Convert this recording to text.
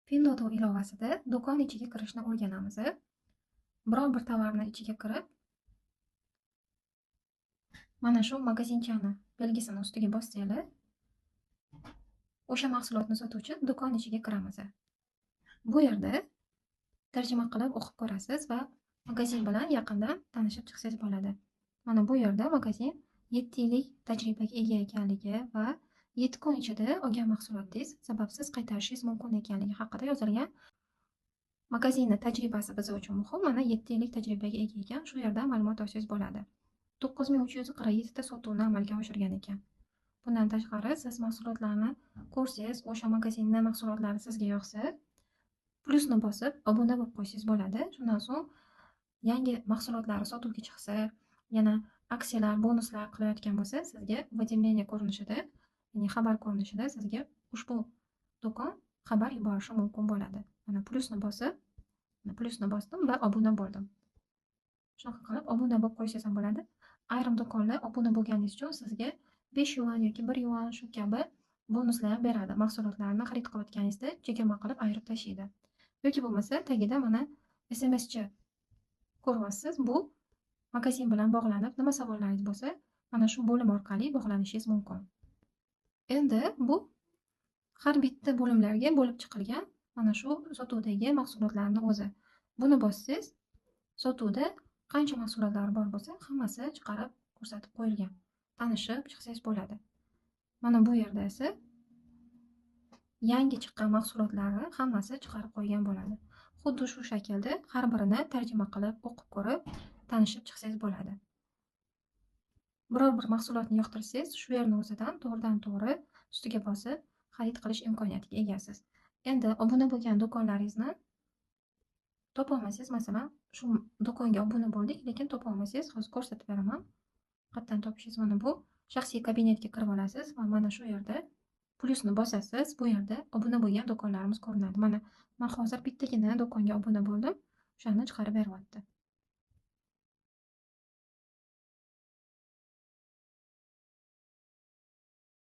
Pinduoduo ilovasida do'kon ichiga kirishni o'rganamiz. Biror bir tovarni ichiga kirib, mana shu magazinchani belgisini ustiga bossanglar, o'sha mahsulotni sotuvchi do'kon ichiga kiramiz. Bu yerda tarjima qilib o'qib ko'rasiz va magazin bilan yaqindan tanishib chiqsangiz bo'ladi. Mana bu yerda magazin 7 yillik tajribaga ega ekanligi va 7 kun ichida olgan mahsulotingiz sababsiz qaytarishingiz mumkin ekanligi haqida yozilgan. Magazinning tajribasi biz uchun muhim. Mana 7 yillik tajribaga ega ekan. Shu yerdan ma'lumot olsangiz bo'ladi. 9347 ta sotuvni amalga oshirgan ekan. Bundan tashqari siz mahsulotlarni ko'rsangiz, o'sha magazinning mahsulotlari sizga yoqsa, plyusni bosib obuna bo'lib qo'ysangiz bo'ladi. Shundan so'ng yangi mahsulotlari sotuvga chiqsa, yana aksiyalar, bonuslar qilayotgan bo'lsa, sizga уведомление ko'rinishida, ya'ni xabar ko'rinishida sizga ushbu do'kon xabar yuborishi mumkin bo'ladi. Mana plyusni bosib, plyusni bosdim va obuna bo'ldim. Shunaqa qilib obuna bo'lib qo'ysangiz ham bo'ladi. Ayrim do'konlar obuna bo'lganingiz uchun sizga 5 yuan yoki 1 yuan shu kabi bonuslar ham beradi. Mahsulotlarni xarid qilayotganingizda chegirma qilib ayirib tashlaydi. Yoki bo'lmasa tagida mana SMScha ko'ryapsiz. Bu magazin bilan bog'lanib, nima savollaringiz bo'lsa, mana shu bo'lim orqali bog'lanishingiz mumkin. Endi bu har bitta bo'limlarga bo'lib chiqilgan mana shu sotuvdagi mahsulotlarning o'zi. Buni bossangiz, sotuvda qancha mahsulotlar bor bo'lsa, hammasi chiqarib ko'rsatib qo'yilgan. Tanishib chiqsangiz bo'ladi. Mana bu yerda esa yangi chiqqan mahsulotlarni hammasi chiqarib qo'ygan bo'ladi. Xuddi shu shaklda har birini tarjima qilib, o'qib ko'rib, tanishib chiqsangiz bo'ladi. Biror bir mahsulotni yoqtirsangiz, shu yerni o'zidan to'g'ridan-to'g'ri ustiga bosib xarid qilish imkoniyatiga egasiz. Endi obuna bo'lgan do'konlaringizni topa olmasangiz, masalan, shu do'konga obuna bo'ldik, lekin topa olmasangiz, hozir ko'rsatib beraman. Qayerdan topishingiz mana bu shaxsiy kabinetga kirib olasiz va mana shu yerda plyusni bosasiz. Bu yerda obuna bo'lgan do'konlarimiz ko'rinadi. Mana men hozir bittagina do'konga obuna bo'ldim. O'shani chiqarib beryapti.